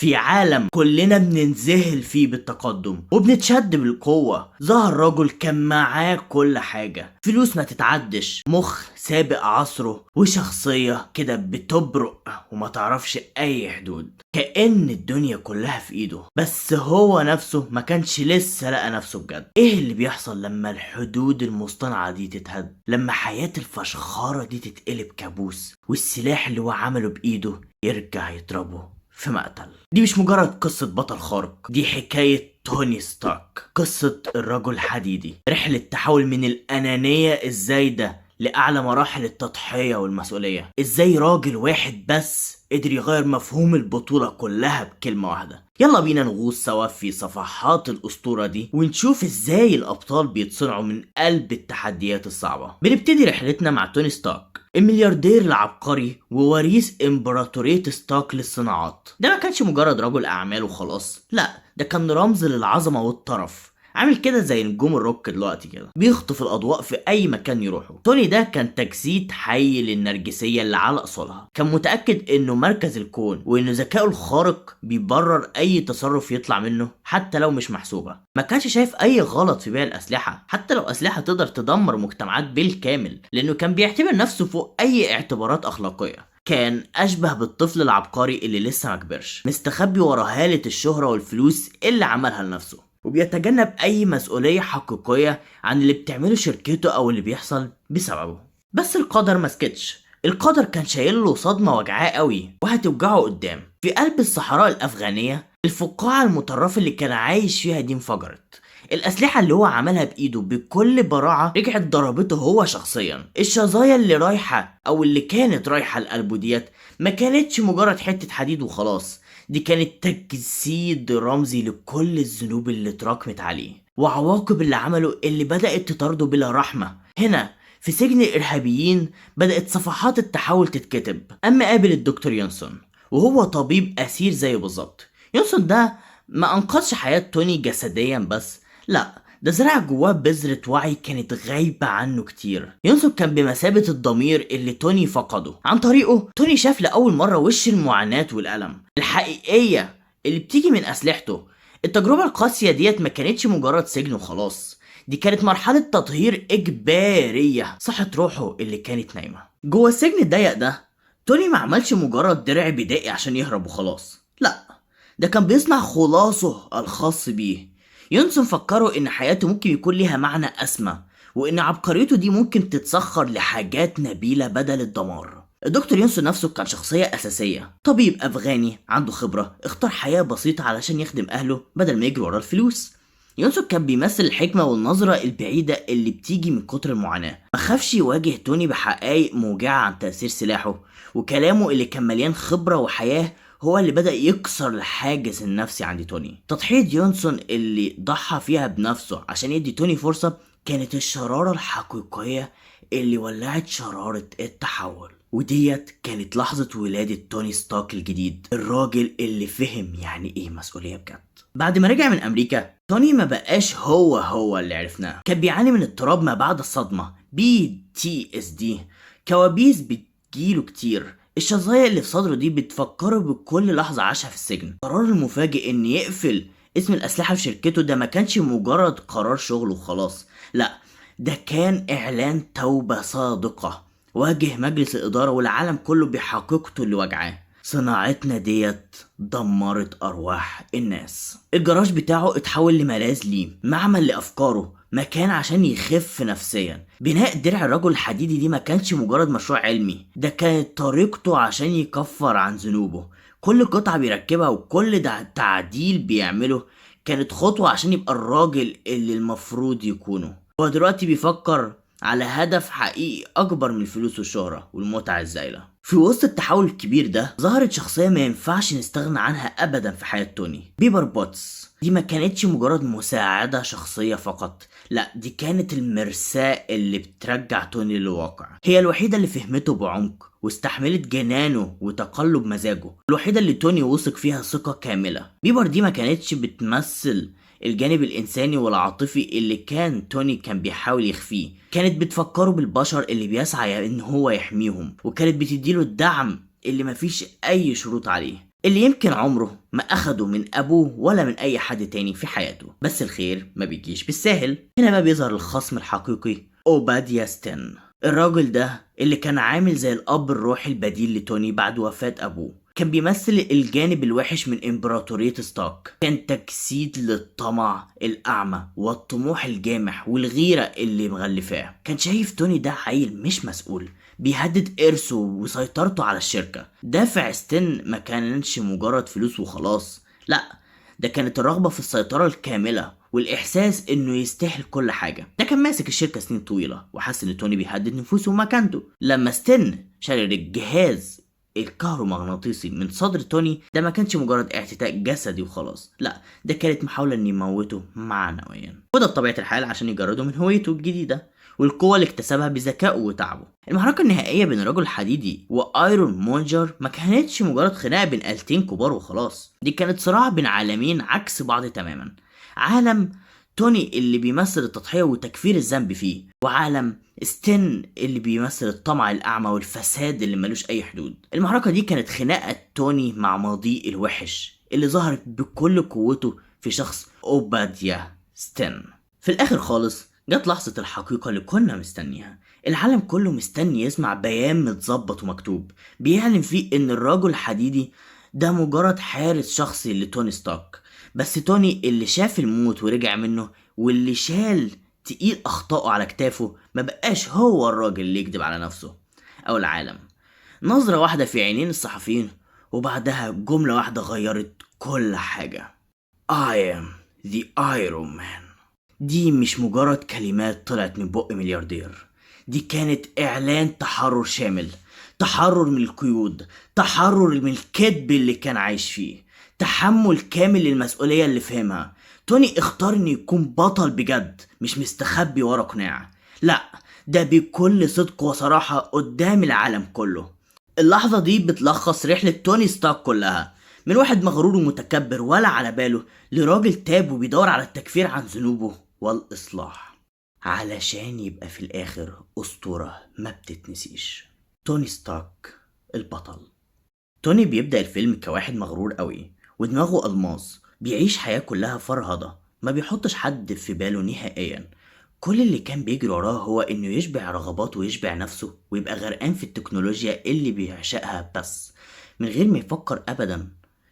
في عالم كلنا بننذهل فيه بالتقدم وبنتشد بالقوة، ظهر رجل كان معاه كل حاجة، فلوس ما تتعدش، مخ سابق عصره، وشخصية كده بتبرق وما تعرفش أي حدود، كأن الدنيا كلها في إيده، بس هو نفسه ما كانش لسه لقى نفسه بجد. إيه اللي بيحصل لما الحدود المصطنعة دي تتهد؟ لما حياة الفشخارة دي تتقلب كابوس، والسلاح اللي هو عمله بإيده يرجع يضربه في مقتل. دي مش مجرد قصة بطل خارق، دي حكاية توني ستارك، قصة الرجل الحديدي، رحلة تحول من الأنانية الزايدة لأعلى مراحل التضحية والمسؤولية. إزاي راجل واحد بس قدر يغير مفهوم البطولة كلها بكلمة واحدة؟ يلا بينا نغوص سوا في صفحات الأسطورة دي ونشوف إزاي الأبطال بيتصنعوا من قلب التحديات الصعبة. بنبتدي رحلتنا مع توني ستارك، الملياردير العبقري ووريث إمبراطورية ستارك للصناعات. ده ما كانش مجرد رجل أعمال وخلاص، لا، ده كان رمز للعظمة والترف، عامل كده زي نجوم الروك دلوقتي كده، بيخطف الأضواء في أي مكان يروحه. توني ده كان تجسيد حي للنرجسية اللي على أصولها، كان متأكد إنه مركز الكون وإنه ذكائه الخارق بيبرر أي تصرف يطلع منه حتى لو مش محسوبة. ما كانش شايف أي غلط في بيع الأسلحة، حتى لو أسلحة تقدر تدمر مجتمعات بالكامل، لأنه كان بيعتبر نفسه فوق أي اعتبارات أخلاقية. كان أشبه بالطفل العبقري اللي لسه ما كبرش، مستخبي ورا هالة الشهرة والفلوس اللي عملها لنفسه، وبيتجنب أي مسؤولية حقيقية عن اللي بتعمله شركته أو اللي بيحصل بسببه. بس القدر ما سكتش، القدر كان شايل له صدمة وجعاه قوي وهتوجعه قدام. في قلب الصحراء الأفغانية، الفقاعة المطرفة اللي كان عايش فيها دي انفجرت. الأسلحة اللي هو عملها بإيده بكل براعة رجعت ضربته هو شخصيا. الشظايا اللي رايحة أو اللي كانت رايحة لقلبه ديت ما كانتش مجرد حتة حديد وخلاص، دي كانت تجسيد رمزي لكل الذنوب اللي اتراكمت عليه وعواقب اللي عمله اللي بدأت تطارده بلا رحمة. هنا في سجن الإرهابيين بدأت صفحات التحول تتكتب. أما قابل الدكتور يونسون، وهو طبيب أسير زيه بالظبط. يونسون ده ما أنقذش حياة توني جسديا بس، لا، ده زرع جواه بذرة وعي كانت غايبة عنه كتير. يونسون كان بمثابة الضمير اللي توني فقده. عن طريقه توني شاف لأول مرة وش المعاناة والألم الحقيقية اللي بتيجي من أسلحته. التجربة القاسية ديت ما كانتش مجرد سجن وخلاص، دي كانت مرحلة تطهير إجبارية صحت روحه اللي كانت نايمة جوه السجن الضيق ده. توني ما عملش مجرد درع بدائي عشان يهرب وخلاص، لا، ده كان بيصنع خلاصه الخاص بيه. يونسون فكروا إن حياته ممكن يكون ليها معنى أسمى، وإن عبقريته دي ممكن تتسخر لحاجات نبيلة بدل الدمار. الدكتور يونسون نفسه كان شخصية أساسية، طبيب أفغاني عنده خبرة، اختار حياة بسيطة علشان يخدم أهله بدل ما يجري ورا الفلوس. يونسون كان بيمثل الحكمة والنظرة البعيدة اللي بتيجي من كتر المعاناة. ما خافش يواجه توني بحقائق موجعة عن تأثير سلاحه، وكلامه اللي كان مليان خبرة وحياة هو اللي بدأ يكسر الحاجز النفسي عند توني. تضحية يونسون اللي ضحى فيها بنفسه عشان يدي توني فرصة كانت الشرارة الحقيقية اللي ولعت شرارة التحول، وديت كانت لحظة ولادة توني ستارك الجديد، الراجل اللي فهم يعني ايه مسؤولية بجد. بعد ما رجع من امريكا، توني ما بقاش هو هو اللي عرفناه. كان بيعاني من اضطراب ما بعد الصدمة PTSD، كوابيس بتجيله كتير، الشظايا اللي في صدره دي بتفكره بكل لحظة عاشها في السجن. قرار المفاجئ ان يقفل اسم الأسلحة في شركته ده ما كانش مجرد قرار شغل وخلاص، لا، ده كان إعلان توبة صادقة. واجه مجلس الإدارة والعالم كله بحقيقته اللي وجعاه: صناعتنا ديت دمرت أرواح الناس. الجراج بتاعه اتحول لملاذ ليه، معمل لأفكاره، مكان عشان يخف نفسيا. بناء درع الرجل الحديدي دي ما كانش مجرد مشروع علمي، ده كانت طريقته عشان يكفر عن ذنوبه. كل قطعة بيركبها وكل تعديل بيعمله كانت خطوة عشان يبقى الراجل اللي المفروض يكونه. هو دلوقتي بيفكر على هدف حقيقي أكبر من الفلوس والشهرة والمتعة الزايلة. في وسط التحول الكبير ده ظهرت شخصية ما ينفعش نستغنى عنها أبدا في حياة توني، بيبر بوتس. دي ما كانتش مجرد مساعدة شخصية فقط، لا، دي كانت المرساة اللي بترجع توني للواقع. هي الوحيدة اللي فهمته بعمق واستحملت جنانه وتقلب مزاجه، الوحيدة اللي توني وثق فيها ثقة كاملة. بيبر دي ما كانتش بتمثل الجانب الإنساني والعاطفي اللي كان توني كان بيحاول يخفيه، كانت بتفكره بالبشر اللي بيسعى إن هو يحميهم، وكانت بتديله الدعم اللي مفيش أي شروط عليه. اللي يمكن عمره ما أخده من أبوه ولا من أي حد تاني في حياته. بس الخير ما بيجيش بالساهل. هنا بقى بيظهر الخصم الحقيقي أوباديا ستين. الراجل ده اللي كان عامل زي الأب الروحي البديل لتوني بعد وفاة أبوه، كان بيمثل الجانب الوحش من إمبراطورية ستارك. كان تجسيد للطمع الأعمى والطموح الجامح والغيرة اللي مغلفاه. كان شايف توني ده عيل مش مسؤول، بيهدد إرثه وسيطرته على الشركة. دافع ستين ما كانش مجرد فلوس وخلاص، لا، ده كانت الرغبة في السيطرة الكاملة والإحساس إنه يستاهل كل حاجة. ده كان ماسك الشركة سنين طويلة وحس إن توني بيهدد نفوسه ومكانته. لما ستين شال الجهاز الكهرومغناطيسي من صدر توني، ده ما كانش مجرد اعتداء جسدي وخلاص، لا، ده كانت محاولة إن يموته معنويا، وده بطبيعة الحال عشان يجرده من هويته الجديدة والقوة اللي اكتسبها بذكائه وتعبه. المعركة النهائية بين الرجل الحديدي وآيرون مونجر ما كانتش مجرد خناقة بين آلتين كبار وخلاص، دي كانت صراع بين عالمين عكس بعض تماما. عالم توني اللي بيمثل التضحية وتكفير الذنب فيه، وعالم ستين اللي بيمثل الطمع الأعمى والفساد اللي ملوش أي حدود. المعركة دي كانت خناقة توني مع ماضيه الوحش اللي ظهرت بكل قوته في شخص أوباديا ستين. في الآخر خالص جت لحظة الحقيقة اللي كنا مستنيها. العالم كله مستني يسمع بيان متظبط ومكتوب بيعلن فيه إن الرجل الحديدي ده مجرد حارس شخصي لتوني ستارك. بس توني اللي شاف الموت ورجع منه واللي شال تقيل أخطائه على كتافه، ما بقاش هو الراجل اللي يكذب على نفسه أو العالم. نظرة واحدة في عينين الصحفيين وبعدها جملة واحدة غيرت كل حاجة: I am the Iron Man. دي مش مجرد كلمات طلعت من بق ملياردير، دي كانت إعلان تحرر شامل، تحرر من القيود، تحرر من الكذب اللي كان عايش فيه، تحمل كامل للمسؤولية اللي فهمها. توني اختار انه يكون بطل بجد، مش مستخبي ورا قناع، لا، ده بكل صدق وصراحة قدام العالم كله. اللحظة دي بتلخص رحلة توني ستارك كلها، من واحد مغرور ومتكبر ولا على باله لراجل تاب وبيدور على التكفير عن ذنوبه والإصلاح، علشان يبقى في الآخر أسطورة ما بتتنسيش. توني ستارك البطل. توني بيبدأ الفيلم كواحد مغرور قوي ودماغه ألماس، بيعيش حياة كلها فرهضة، ما بيحطش حد في باله نهائيا. كل اللي كان بيجري وراه هو انه يشبع رغباته ويشبع نفسه ويبقى غرقان في التكنولوجيا اللي بيعشقها بس، من غير ما يفكر ابدا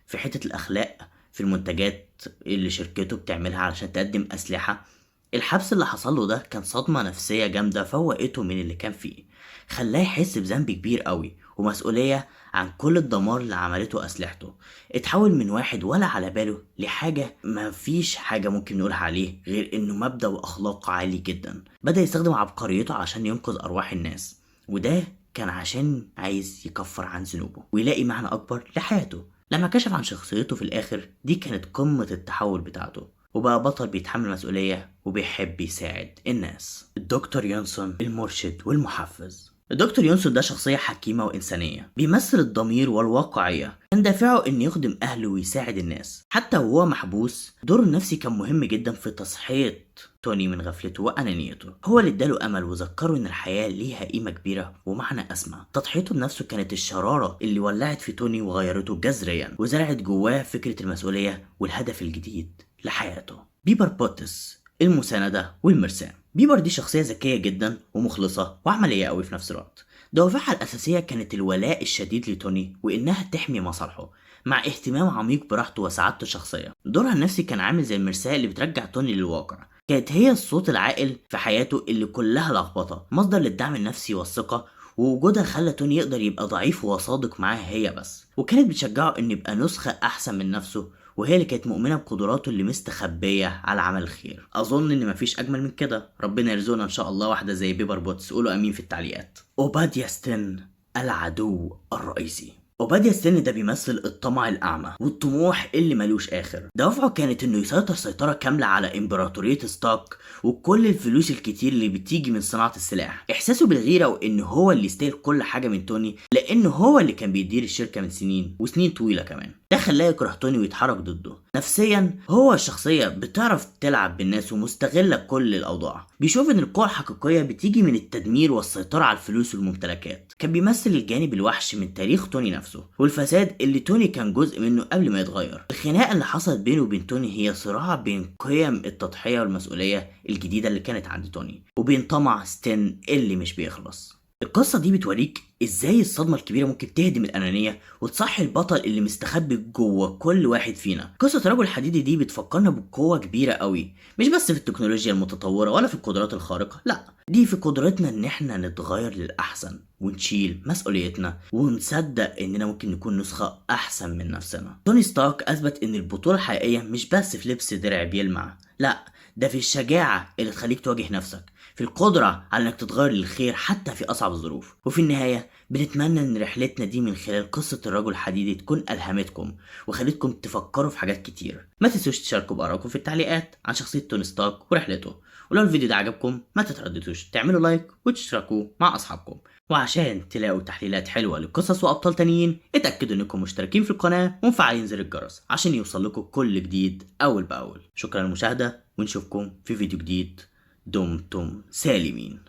في حتة الاخلاق في المنتجات اللي شركته بتعملها علشان تقدم اسلحة. الحبس اللي حصل له ده كان صدمة نفسية جامدة فوقته من اللي كان فيه، خلاه يحس بذنب كبير قوي ومسؤولية عن كل الدمار اللي عملته أسلحته. اتحول من واحد ولا على باله لحاجة ما فيش حاجة ممكن نقولها عليه غير انه مبدأ وأخلاق عالي جدا. بدأ يستخدم عبقريته عشان ينقذ أرواح الناس، وده كان عشان عايز يكفر عن ذنوبه ويلاقي معنى أكبر لحياته. لما كشف عن شخصيته في الآخر دي كانت قمة التحول بتاعته، وبقى بطل بيتحمل مسؤولية وبيحب يساعد الناس. الدكتور يونسون المرشد والمحفز. الدكتور يونسون ده شخصية حكيمة وإنسانية، بيمثل الضمير والواقعية. كان دافعه إنه يخدم أهله ويساعد الناس حتى وهو محبوس. دوره النفسي كان مهم جدا في تصحية توني من غفلته وأنانيته. هو اللي اداله أمل وذكره إن الحياة ليها قيمة كبيرة ومعنى أسمى. تضحيته بنفسه كانت الشرارة اللي ولعت في توني وغيرته جذريا، وزرعت جواه فكرة المسؤولية والهدف الجديد لحياته. بيبر بوتس المساندة والمرساة. بيبر دي شخصية ذكية جدا ومخلصة وعملية قوي في نفس الوقت. دوافعها الأساسية كانت الولاء الشديد لتوني وإنها تحمي مصالحه، مع اهتمام عميق براحته وسعادته الشخصية. دورها النفسي كان عامل زي المرساة اللي بترجع توني للواقع. كانت هي الصوت العاقل في حياته اللي كلها لخبطة، مصدر للدعم النفسي والثقة، ووجودها خلى توني يقدر يبقى ضعيف وصادق معاها هي بس. وكانت بتشجعه إنه يبقى نسخة أحسن من نفسه، وهي اللي كانت مؤمنة بقدراته اللي مستخبية على عمل الخير. أظن إن مفيش أجمل من كده. ربنا يرزقنا إن شاء الله واحدة زي بيبر بوتس. قولوا أمين في التعليقات. أوباديا ستين العدو الرئيسي. أوباديا ستين ده بيمثل الطمع الأعمى والطموح اللي ملوش آخر. دوافعه كانت إنه يسيطر سيطرة كاملة على إمبراطورية ستارك وكل الفلوس الكتير اللي بتيجي من صناعة السلاح. إحساسه بالغيرة وإن هو اللي يستاهل كل حاجة من توني، لأنه هو اللي كان بيدير الشركة من سنين وسنين طويلة كمان، ده خلاه يكره توني ويتحرك ضده. نفسيا هو الشخصية بتعرف تلعب بالناس ومستغلة كل الأوضاع. بيشوف إن القوة الحقيقية بتيجي من التدمير والسيطرة على الفلوس والممتلكات. كان بيمثل الجانب الوحش من تاريخ توني نفسه. نفسه والفساد اللي توني كان جزء منه قبل ما يتغير. الخناقة اللي حصلت بينه وبين توني هي صراع بين قيم التضحية والمسؤولية الجديدة اللي كانت عند توني وبين طمع ستين اللي مش بيخلص. القصة دي بتوريك ازاي الصدمة الكبيرة ممكن تهدم الأنانية وتصحي البطل اللي مستخبي جوه كل واحد فينا. قصة رجل الحديدي دي بتفكرنا بقوة كبيرة قوي، مش بس في التكنولوجيا المتطورة ولا في القدرات الخارقة، لا، دي في قدرتنا ان احنا نتغير للأحسن ونشيل مسؤوليتنا ونصدق اننا ممكن نكون نسخة احسن من نفسنا. توني ستارك اثبت ان البطولة الحقيقية مش بس في لبس درع بيلمع، لا، ده في الشجاعة اللي تخليك تواجه نفسك، في القدرة على انك تتغير للخير حتى في اصعب الظروف. وفي النهاية بنتمنى ان رحلتنا دي من خلال قصة الرجل الحديدي تكون ألهمتكم وخلتكم تفكروا في حاجات كتير. ما تنسوش تشاركوا بآرائكم في التعليقات عن شخصية توني ستارك ورحلته، ولو الفيديو ده عجبكم ما تترددوش تعملوا like وتشتركوا مع أصحابكم. وعشان تلاقوا تحليلات حلوة لقصص وأبطال تانيين اتأكدوا انكم مشتركين في القناة ومفعلين زر الجرس عشان يوصل لكم كل جديد أول بأول. شكرا للمشاهدة ونشوفكم في فيديو جديد. دمتم سالمين.